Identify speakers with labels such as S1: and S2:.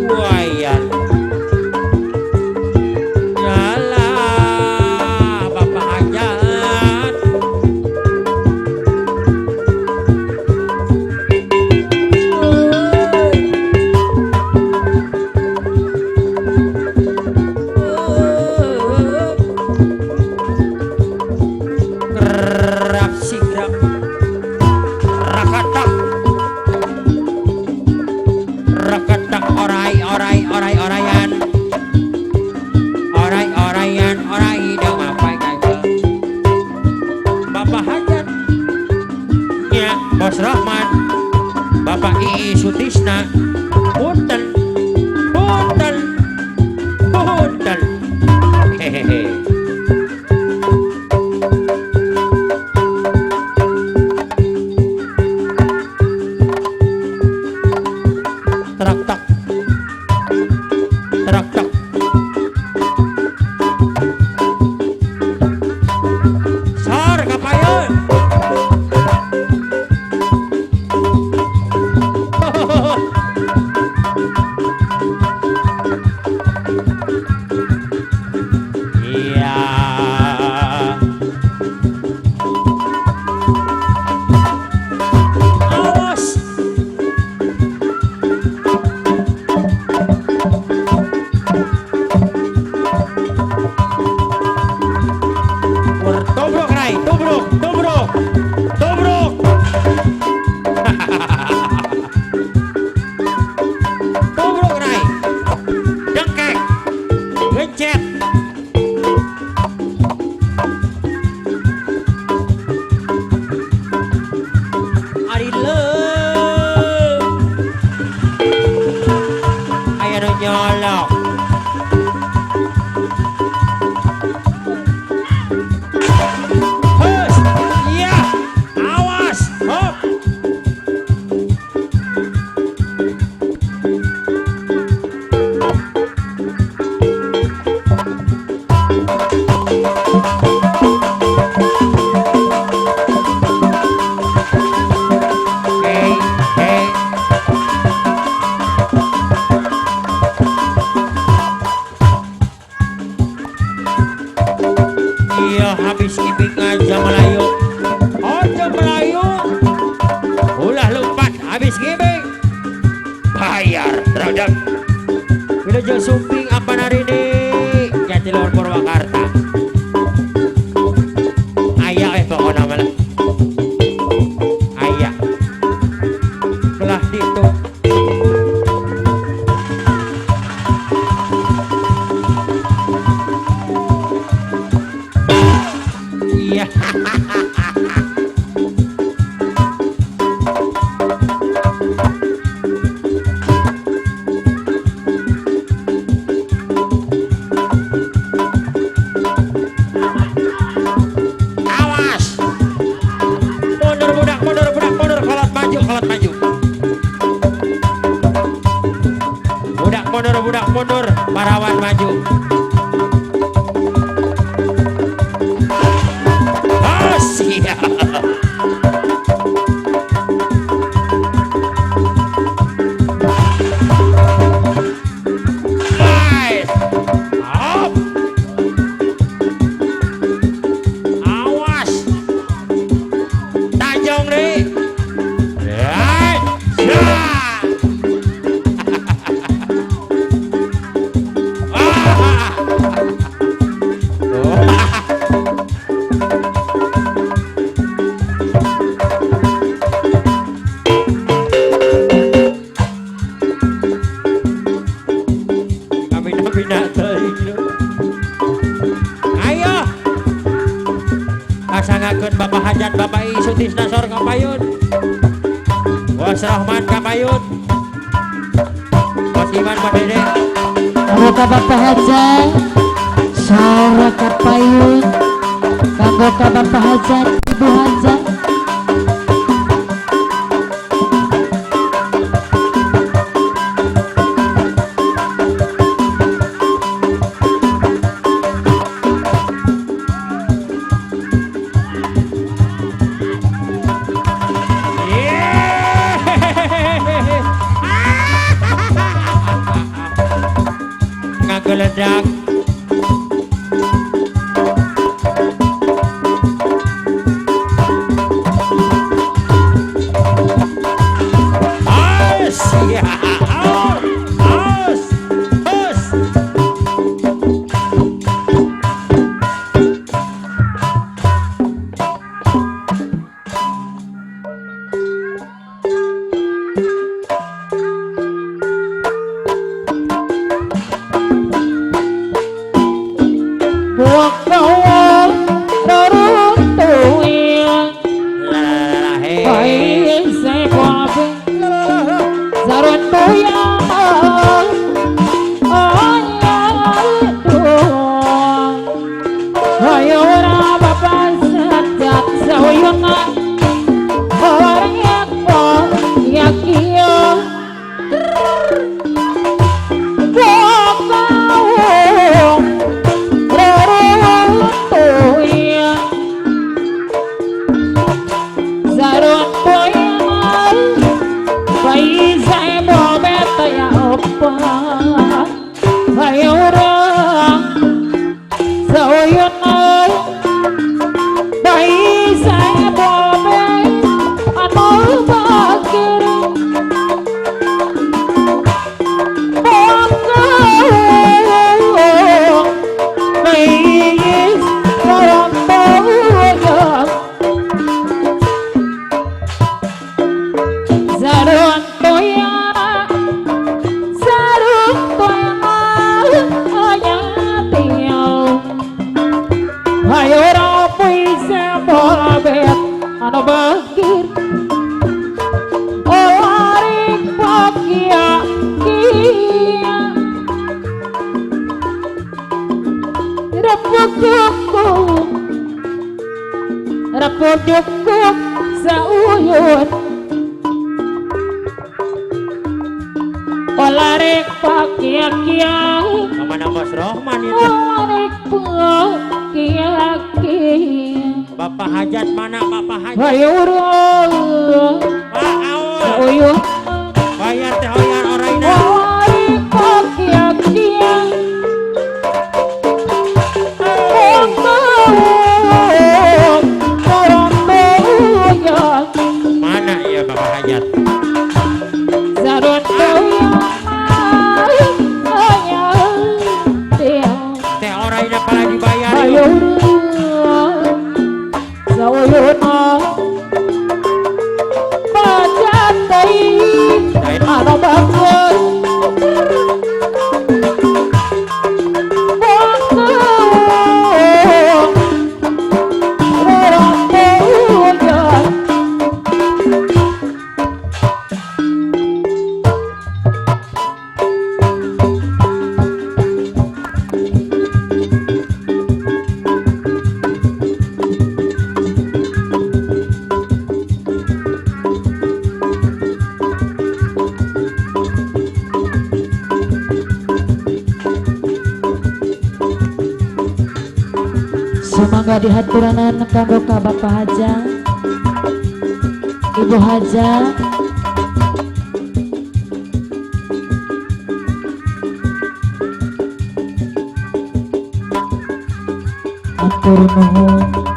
S1: Wayan. Yalah Bapak Hajat. Kerap sigrap rakatak rakatak orai orai orai orayan orai orayan orai dong apa kaca Bapak Hajat nya Bos Rahman Bapak Ii Sutisna punten punten punten hehehe. Terak tak terak tak sor kapayun. Iya. Awas. Tobrok Rai, tobrok, tobrok, tobrok. Tobrok Rai. Dengkek. Gencet. Ari leuh. Aya nu nyolok. Hus, iya, awas, hop. Hey, hey. Iya habis ibing aja Melayu. Ojo Melayu. Ulah lompat habis ngibing. Bayar terhadap. Wilujeng sumping apa hari ini? Jatiluhur Purwakarta. Aya pokokna mah lah. Aya. Belah ditu. Iya. Awas. Mundur budak, mundur budak, mundur kolot maju, kolot maju. Budak mundur, budak mundur, parawan maju. Iya. Nice. Up. Awas. Tanjung nih. Right. Ayo pasangakeun Bapak Hajat Bapak I Sutisna sor kapayun Bos Rahman kapayun Bos Iman Bos Dede
S2: Kanggo ka Bapak Hajat sor kapayun kanggo ka Bapak Hajat Ibu Hajat.
S1: Yeah. Geledak. As ya, as, as. Bapak Hajat mana Bapak Hajat? Pak Aul. Bayar teh hoyar oraina. Mana ya Bapak Hajat? Teh oraina pala dibayar.
S2: Semoga dihaturanan kanggo ka Bapak Haja, Ibu Haja, atur nuhun.